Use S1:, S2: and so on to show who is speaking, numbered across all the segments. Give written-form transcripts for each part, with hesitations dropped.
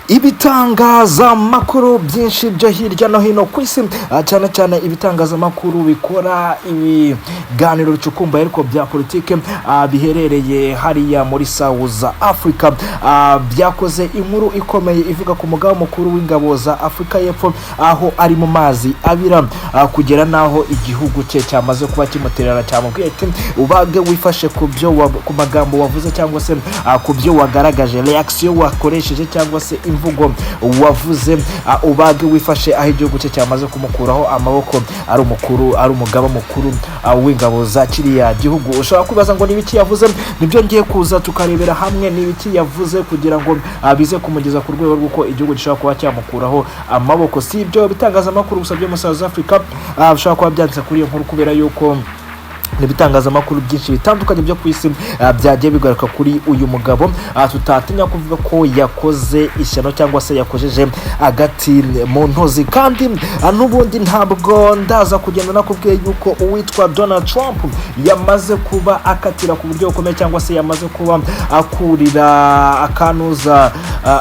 S1: Ibitangazamakuru byinshi byo hirya no hino ku isi, cyane cyane ibitangazamakuru bikora ibiganiro bicukumbuye ariko bya politike, biherereye hariya muri South Africa, byakoze inkuru ikomeye ivuga ku mugaba mukuru w'ingabo za Afurika y'Epfo, aho ari mu mazi abira, kugera n'aho igihugu cye cyamaze kuba kimuterera, cyamubwiye ati: "Ubage wifashe ku byo ku magambo wavuze cyangwa se ku byo wagaragaje, reaction wakoresheje cyangwa se imvugo wavuze, ubage wifashe." Aho igihugu cye cyamaze kumukuraho amaboko, ari umukuru, ari umugaba mukuru w'ingabo za kiriya gihugu. Ushobora kwibaza ngo ni ibiki yavuze? Nibyo ngiye kuza tukarebera hamwe, ni ibiki yavuze kugira ngo bize kumugeza ku rwego rw'uko igihugu gishobora kuba cyamukuraho amaboko. Si ibyo bitangazamakuru gusa byo muri South Africa bishobora kuba byanditse kuri iyo nkuru, kubera yuko ibitangazamakuru byinshi bitandukanye byo ku isi byagiye bigaruka kuri uyu mugabo, tutatinya kuvuga ko yakoze ishyano cyangwa se yakojeje agati mu ntozi. Kandi n'ubundi ntabwo ndaza kugenda nakubwiye yuko uwitwa Donald Trump yamaze kuba akatira ku buryo bukomeye, cyangwa se yamaze kuba akurira akanuza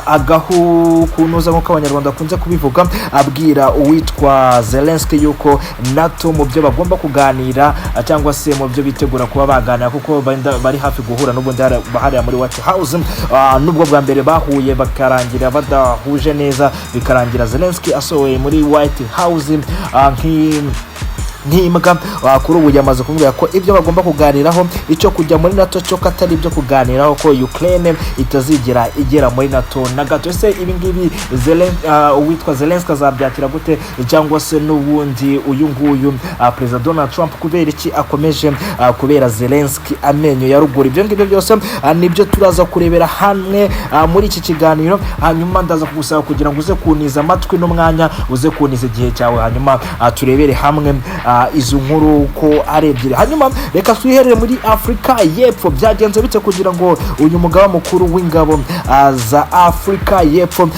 S1: agahu kunuza, nk'uko Abanyarwanda bakunze kubivuga, abwira uwitwa Zelensky yuko NATO mu byo bagomba kuganira, cyangwa se mu byo bitegura kuba baganira, kuko bari hafi guhura n'ubundi hariya muri White House. Nubwo bwa mbere bahuye bakarangira badahuje neza, bikarangira Zelensky asohoye muri White House nk'imbwa, kuri ubu yamaze kumubwira ko ibyo bagomba kuganiraho, icyo kujya muri NATO cyo ko atari ibyo kuganiraho, ko Ukraine itazigera igera muri NATO na gato. Ese ibi ngibi uwitwa Zelensky azabyakira gute? Cyangwa se n'ubundi uyu nguyu Perezida Donald Trump, kubera iki akomeje kubera Zelensky amenyo ya ruguru? Ibyo ngibyo byose nibyo turaza kurebera hamwe muri iki kiganiro. Hanyuma ndaza kugusaba kugira ngo uze kuniza amatwi n'umwanya, uze kuniza igihe cyawe, hanyuma turebere hamwe izo nkuru uko ari ebyiri. Hanyuma reka twiherere muri Afurika y'Epfo. Byagenze bite kugira ngo uyu mugaba mukuru w'ingabo za Afurika y'Epfo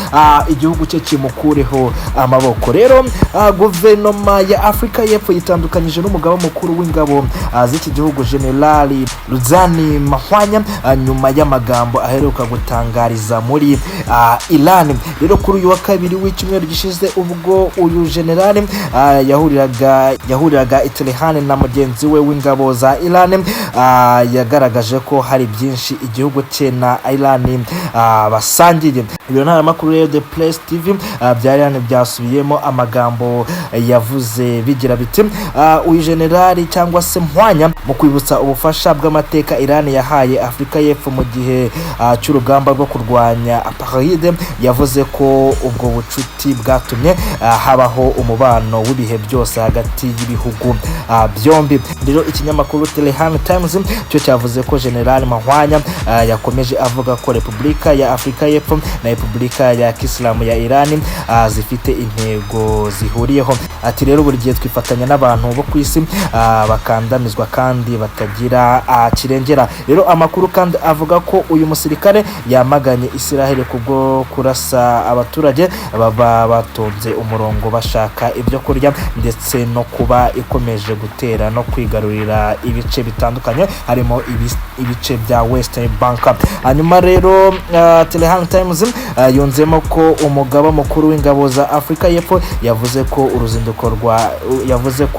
S1: igihugu cye kimukureho amaboko? Rero guverinoma ya Afurika y'Epfo yitandukanyije n'umugaba mukuru w'ingabo z'iki gihugu, Generali Rudzani Maphwanya, nyuma y'amagambo aheruka gutangariza muri Iran. Rero kuri uyu wa kabiri w'icyumweru gishize, ubwo uyu generali yahuriraga i Tehran na mugenzi we w'ingabo za Iran, yagaragaje ko hari byinshi igihugu cye na Iran basangiye. Ibiro ntaramakuru rero The Press TV bya Iran byasubiyemo amagambo yavuze bigira biti: "Uyu generali cyangwa se Maphwanya, mu kwibutsa ubufasha bw'amateka Iran yahaye Afurika y'Epfo mu gihe cy'urugamba rwo kurwanya apartheid, yavuze ko ubwo bucuti bwatumye habaho umubano w'ibihe byose hagati y'ibihugu byombi." Rero ikinyamakuru Tehran Times cyo cyavuze ko General Maphwanya yakomeje avuga ko Repubulika ya Afurika y'Epfo na Repubulika ya Kisilamu ya Iran zifite intego zihuriyeho. Ati: "Rero buri gihe twifatanya n'abantu bo ku isi bakandamizwa kandi batagira kirengera." Rero amakuru kandi avuga ko uyu musirikare yamaganye Israel kubwo kurasa abaturage baba batonze umurongo bashaka ibyo kurya, ndetse no kuba ikomeje gutera no kwigarurira ibice bitandukanye, harimo ibice bya West Bank. Hanyuma rero Tehran Times yunzemo ko umugaba mukuru w'ingabo za Afurika y'Epfo yavuze ko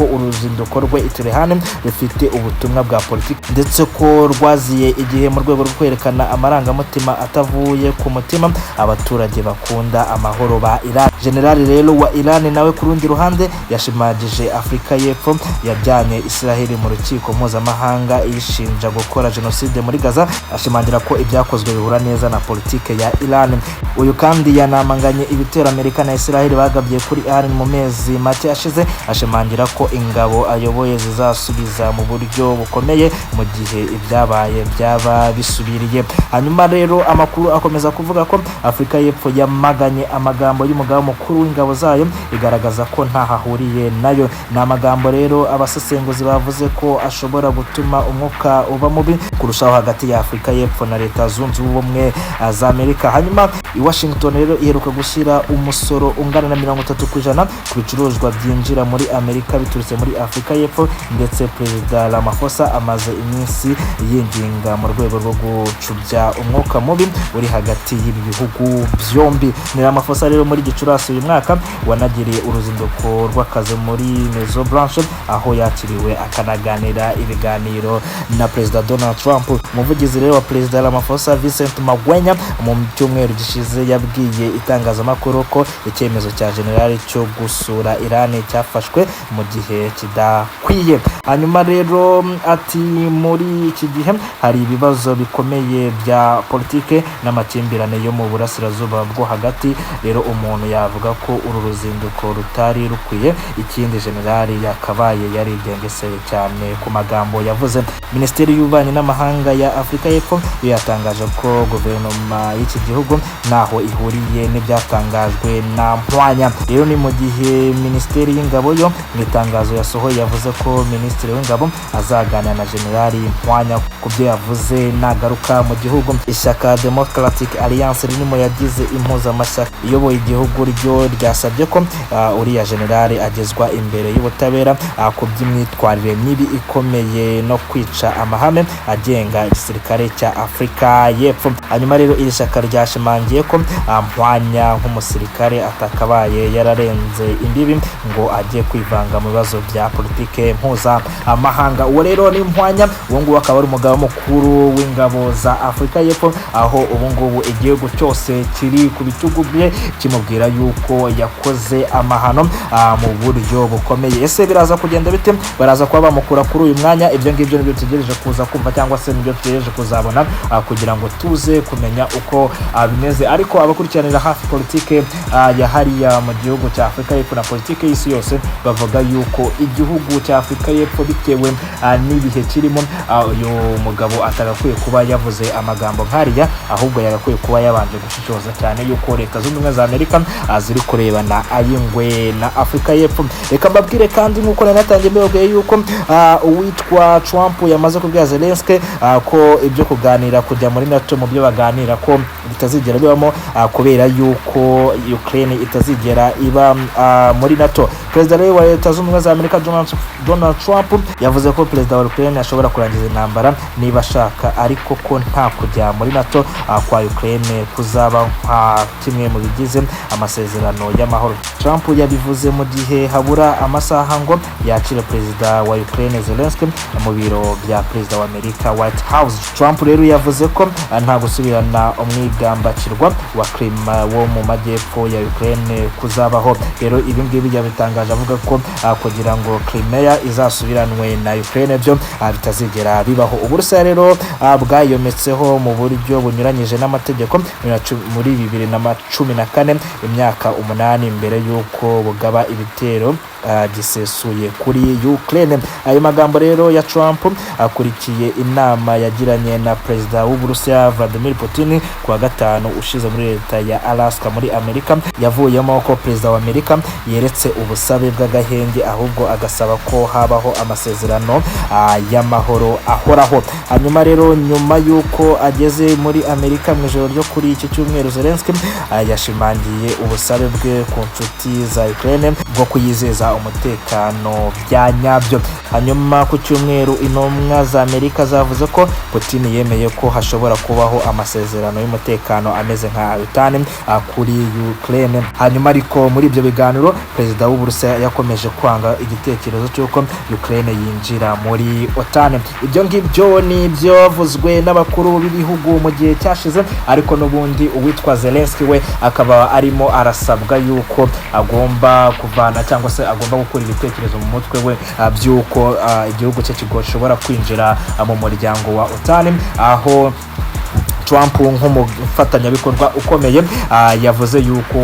S1: uruzinduko rwe i Tehran rufite ubutumwa bwa politiki, ndetse ko rwaziye igihe mu rwego rwo kwerekana amarangamutima atavuye ku mutima abaturage bakunda amahoro ba Iran. General rero wa Iran nawe ku rundi ruhande yashimagije Afurika y'Epfo yajyanye Israel mu rukiko mpuzamahanga iyishinja gukora jenoside muri Gaza, ashimangira ko ibyakozwe bihura neza na politike ya Iran. Uyu kandi yanamaganye ibitero Amerika na Israel bagabye kuri Iran mu mezi make ashize, ashimangira ko ingabo ayoboye zizasubiza mu buryo bukomeye mu gihe ibyabaye byaba bisubiriye. Hanyuma rero amakuru akomeza kuvuga ko Afurika y'Epfo yamaganye amagambo y'umugaba mukuru w'ingabo zayo, igaragaza ko ntaho ahuriye nayo. Ni amagambo rero abasesenguzi bavuze ko ashobora gutuma umwuka uba mubi kurushaho hagati ya Afurika y'Epfo na Leta Zunze Ubumwe za Amerika. Hanyuma I Washington rero iheruka gushyira umusoro ungana na 30% ku bicuruzwa byinjira muri Amerika biturutse muri Afurika y'Epfo, ndetse Perezida Ramaphosa amaze iminsi yinginga mu rwego rwo gucubya umwuka mubi uri hagati y'ibi bihugu byombi. Ni Ramaphosa rero muri Gicurasi uyu mwaka wanagiriye uruzinduko rw'akazi muri Maison Blanche, aho yakiriwe akanaganira ibiganiro na Perezida Donald Trump. Umuvugizi rero wa Perezida Ramaphosa, Vincent Magwenya, mu cyumweru gishize yabwiye itangazamakuru ko icyemezo cya generali cyo gusura Iran cyafashwe mu gihe kidakwiye. Hanyuma rero ati: "Muri iki gihe hari ibibazo bikomeye bya politike n'amakimbirane yo mu Burasirazuba bwo Hagati, rero umuntu yavuga ko uru ruzinduko rutari rukwiye. Ikindi, generali yakabaye yarigengeseye cyane ku magambo yavuze." Minisiteri y'Ububanyi n'Amahanga ya Afurika y'Epfo yo yatangaje ko guverinoma y'iki gihugu ntaho ihuriye n'ibyatangajwe na Mpwanya. Rero ni mu gihe Minisiteri y'Ingabo yo mu itangazo yasohoye yavuze ko Minisitiri w'Ingabo azaganira na Generali Mpwanya ku byo yavuze nagaruka mu gihugu. Ishyaka Democratic Alliance ririmo yagize impuzamashyaka iyoboye igihugu ryo ryasabye ko uriya generali agezwa imbere y'ubutabera ku by'imyitwarire mibi ikomeye no kwica amahame agenga igisirikare cya Afurika y'Epfo. Hanyuma rero iri shyaka ryashimangiye ko Mpwanya nk'umusirikare atakabaye yararenze imbibi ngo ajye kwivanga mu bibazo bya politike mpuzamahanga. Uwo rero ni Mpwanya, uwo nguwo akaba ari umugaba mukuru w'ingabo za Afurika y'Epfo, aho ubu ngubu igihugu cyose kiri ku bitugu bye kimubwira yuko yakoze amahano mu buryo bukomeye. Ese biraza kugenda bite? Baraza kuba bamukura kuri uyu mwanya? Ibyo ngibyo nibyo dutegereje kuza kumva cyangwa se nibyo dutegereje kuzabona kugira ngo tuze kumenya uko bimeze. Ariko abakurikiranira hafi politike ya hariya mu gihugu cya Afurika y'Epfo na politike y'isi yose bavuga yuko igihugu cya Afurika y'Epfo, bitewe n'ibihe kirimo, uyu mugabo atagakwiye kuba yavuze amagambo nk'ariya, ahubwo yagakwiye kuba yabanje gushishoza cyane yuko Leta Zunze Ubumwe za Amerika ziri kurebana ay'ingwe na Afurika y'Epfo. Reka mbabwire kandi nk'uko nari natangiye mbabwiye yuko uwitwa Trump yamaze kubwira Zelensky ko ibyo kuganira kujya muri NATO, mu byo baganira, ko bitazigera bibamo kubera yuko Ukraine itazigera iba muri NATO. Perezida rero wa Leta Zunze Ubumwe za Amerika, Donald Trump, yavuze ko perezida wa Ukraine ashobora kurangiza intambara niba ashaka, ariko ko nta kujya muri NATO kwa Ukraine kuzaba nka kimwe mu bigize amasezerano y'amahoro. Trump yabivuze mu gihe habura amasaha ngo yakire perezida wa Ukraine Zelensky mu biro bya perezida wa Amerika, White House. Trump rero yavuze ko nta gusubirana umwigambakirwa wa Crimea wo mu majyepfo ya Ukraine kuzabaho. Rero ibi ngibi yabitangaje avuga ko kugira ngo Crimea izasubiranwe na Ukraine byo bitazigera bibaho. Uburusiya rero bwayometseho mu buryo bunyuranyije n'amategeko muri 2014, imyaka 8 mbere y'uko bugaba ibitero gisesuye kuri Ukraine. Ayo magambo rero ya Trump akurikiye inama yagiranye na perezida w'Uburusiya Vladimir Putin ku wa gatanu ushize muri leta ya Alaska muri Amerika, yavuyemo ko perezida wa Amerika yeretse ubusabe bw'agahenge, ahubwo agasaba ko habaho amasezerano y'amahoro ahoraho. Hanyuma rero nyuma y'uko ageze muri Amerika mu ijoro ryo kuri iki cyumweru, Zelensky yashimangiye ubusabe bwe ku nshuti za Ukraine bwo kuyizeza umutekano bya nyabyo. Hanyuma ku cyumweru intumwa za Amerika zavuze ko Putin yemeye ko hashobora kubaho amasezerano y'umutekano ameze nka OTAN kuri Ukraine. Hanyuma ariko muri ibyo biganiro perezida w'Uburusiya yakomeje kwanga igitekerezo cy'uko Ukraine yinjira muri OTAN. Ibyo ngibyo ni ibyavuzwe n'abakuru b'ibihugu mu gihe cyashize, ariko n'ubundi uwitwa Zelensky we akaba arimo arasabwa yuko agomba kuvana cyangwa se agomba gukura ibitekerezo mu mutwe we by'uko igihugu cye gishobora kwinjira mu muryango wa OTAN, aho Trump nk'umufatanyabikorwa ukomeye yavuze yuko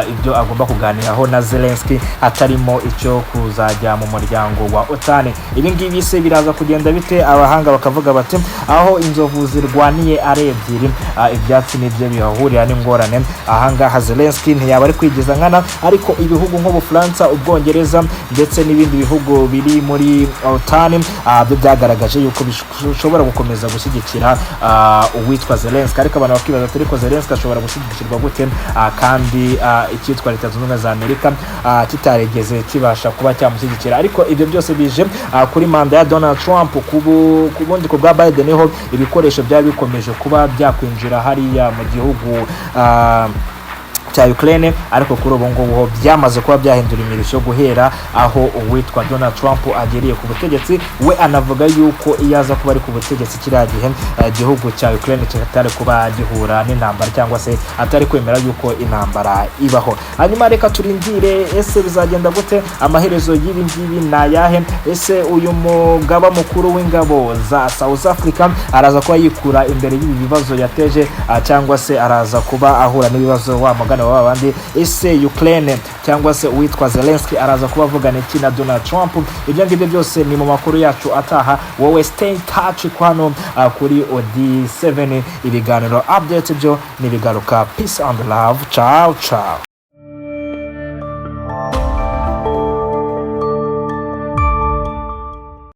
S1: ibyo agomba kuganiraho na Zelensky hatarimo icyo kuzajya mu muryango wa OTAN. Ibi ngibi se biraza kugenda bite? Abahanga bakavuga bati: "Aho inzovu zirwaniye ari ebyiri, ibyatsi nibyo bihahurira n'ingorane." Ahangaha Zelensky ntiyaba ari kwigiza nkana, ariko ibihugu nk'Ubufaransa, Ubwongereza ndetse n'ibindi bihugu biri muri OTAN byo byagaragaje yuko bishobora gukomeza gushyigikira uwitwa Uwitwa Zelensky, ariko abantu bakibaza ati: "Ariko Zelensky ashobora gushyigikirwa gute kandi icyitwa Leta Zunze Ubumwe za Amerika kitarigeze kibasha kuba cyamushyigikira?" Ariko ibyo byose bije kuri manda ya Donald Trump. Ku bundi ku bwa Biden ho ibikoresho byari bikomeje kuba byakwinjira hariya mu gihugu cya Ukraine, ariko kuri ubu ngubu ho byamaze kuba byahindura imirishyo guhera aho uwitwa Donald Trump ageriye ku butegetsi. We anavuga yuko iyo aza kuba ari ku butegetsi kiriya gihe, igihugu cya Ukraine kitari kuba gihura n'intambara, cyangwa se atari kwemera yuko intambara ibaho. Hanyuma reka turindire, ese bizagenda gute? Amaherezo y'ibi ngibi ni ayahe? Ese uyu mugaba mukuru w'ingabo za South Africa araza kuba yikura imbere y'ibi bibazo yateje, cyangwa se araza kuba ahura n'ibibazo wa mugani wa bandi? Ese Ukraine cyangwa se uwitwa Zelensky araza kuba avugana iki na Donald Trump? Ibyo ngibyo byose ni mu makuru yacu ataha. Wowe stay in touch hano kuri OD7, ibiganiro update byo nibigaruka. Peace and love, ciao ciao.